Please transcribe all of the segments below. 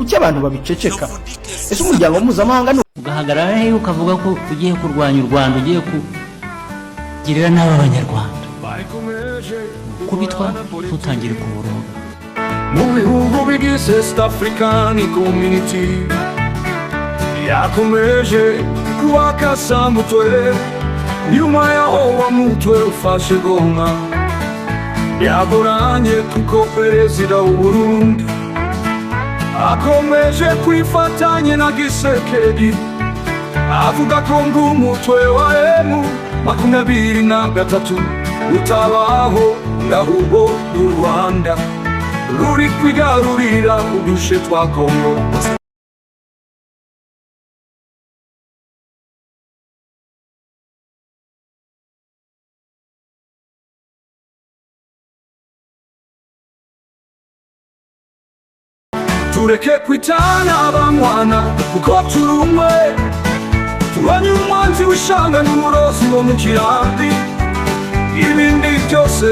Kuki abantu babiceceka? Ese umuryango mpuzamahanga ni Ugahagarara hehe ukavuga ko ugiye kurwanya u Rwanda, ugiye kugirira nabi Abanyarwanda? Kubitwa ntutangire kuboroga. Mu bihugu bigize East African Community yakomeje kubakasa mutwe. Nyuma yaho wa mutwe ufashe Goma yagoranye, kuko perezida w'u Burundi akomeje kwifatanya na Tshisekedi, avuga ko ngo umutwe wa M23 utabaho, ahubwo u Rwanda ruri kwigarurira uduce twa Kongo. Tureke kwitana abamwana kuko turi umwe. Turwanye umwanzi w'ishanga n'umurozi wo mu kirambi, ibindi byose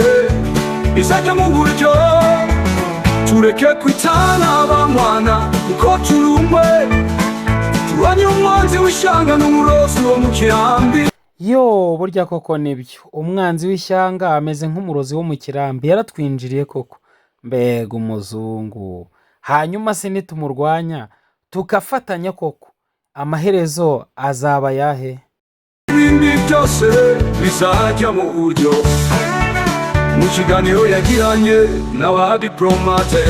bizajya mu buryo. Tureke kwitana abamwana kuko turi umwe. Turwanye umwanzi w'ishanga n'umurozi wo mu kirambi. Yo, burya koko nibyo, umwanzi w'ishyanga ameze nk'umurozi wo mu kirambi, yaratwinjiriye koko. Mbega umuzungu! Hanyuma se nitumurwanya tugafatanya koko, amaherezo azaba ayahe? Ibindi byose bizajya mu buryo. Mu kiganiro yagiranye n'abadiplomate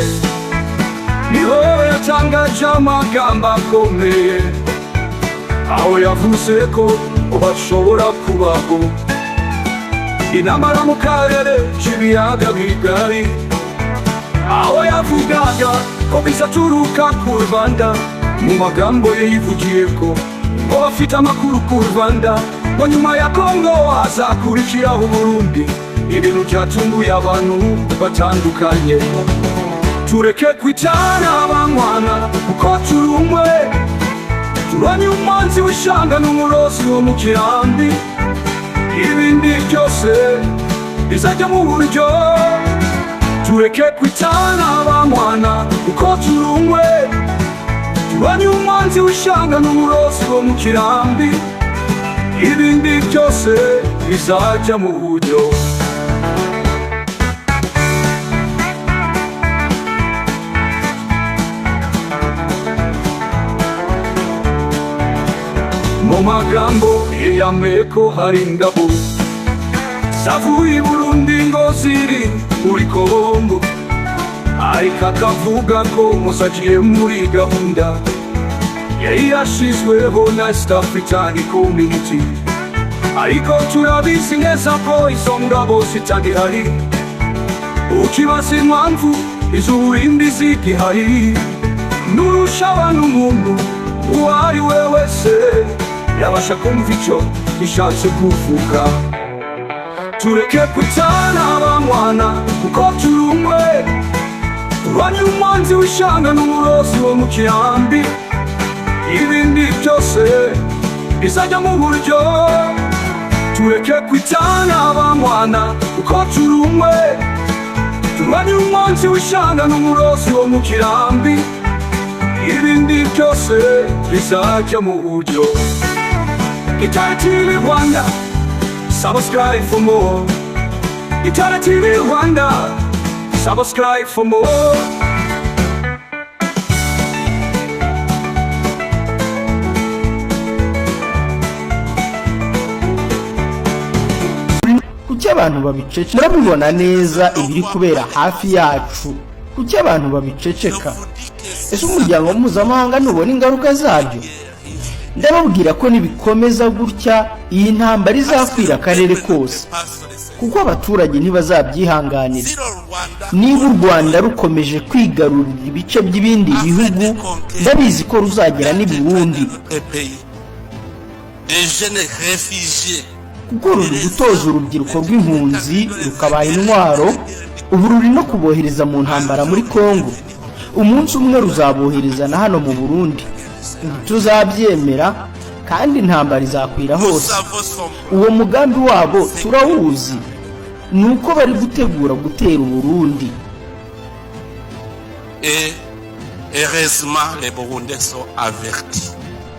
niho yatangaje amagambo akomeye, aho yavuze ko bashobora kubaho intambara mu karere k'ibiyaga bigari, aho yavugaga ko bizaturuka ku Rwanda. Mu magambo ye yivugiye ko ngo bafite amakuru ku Rwanda, ngo nyuma ya Kongo hazakurikiraho Burundi, ibintu byatunguye abantu batandukanye. Tureke kwitana abanywana kuko turi umwe. Turwanye umwanzi w'ishanga n'umurozi wo mu kirambi, ibindi byose bizajya mu buryo. Tureke kwitana abanywana kuko turi umwe. Turwanye umwanzi w'ishanga n'umurozi wo mu kirambi, ibindi byose bizajya mu buryo. Mu magambo yiyamye ko hari ingabo zavuye i Burundi ngo ziri muri Kongo, ariko akavuga ko muzagiye muri gahunda yari yashyizweho na East African Community. Ariko turabizi neza ko izo ngabo zitagihari. Ukibaza impamvu iz'Uburundi zigihari, nurusha abantu umuntu uwo ari we wese yabasha kumva icyo ishatse kuvuga. Tureke kwitana abamwana kuko turi umwe. Turwanye umwanzi w'ishanga n'umurozi wo mu kirambi, ibindi byose bizajya mu buryo. Tureke kwitana abamwana kuko turi umwe. Turwanye umwanzi w'ishanga n'umurozi wo mu kirambi, ibindi byose bizajya mu buryo. Itara TV Rwanda, subscribe for more. Itara TV Rwanda, subscribe for more. Kuki abantu babiceceka? Murabibona neza ibiri kubera hafi yacu. Kuki abantu babiceceka? Ese umuryango mpuzamahanga ntubona ingaruka zabyo? Ndababwira ko nibikomeza gutya, iyi ntambara izakwira akarere kose, kuko abaturage ntibazabyihanganira. Niba u Rwanda rukomeje kwigarurira ibice by'ibindi bihugu, ndabizi ko ruzagera n'i Burundi, Des jeunes réfugiés kuko ruri gutoza urubyiruko rw'impunzi rukabaha intwaro. Ubu ruri no kubohereza mu ntambara muri Kongo. Umunsi umwe ruzabohereza na hano mu Burundi. Ntituzabyemera, kandi intambara izakwira hose. Nous avons son Uwo mugambi wabo turawuzi, ni uko bari gutegura gutera Uburundi. Et Heureusement, les Burundais sont avertis.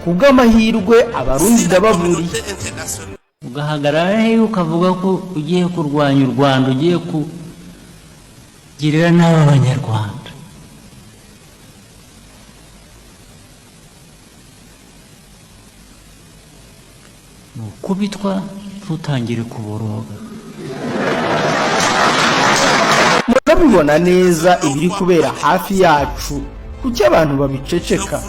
Ku bw'amahirwe, Abarundi Si la ndababuriye. communauté internationale Ugahagarara hehe ukavuga ko ugiye kurwanya u Rwanda, ugiye kugirira nabi Abanyarwanda? Ni ukubitwa ntutangire kuboroga. Murabibona neza ibiri kubera hafi yacu. Kuki abantu babiceceka?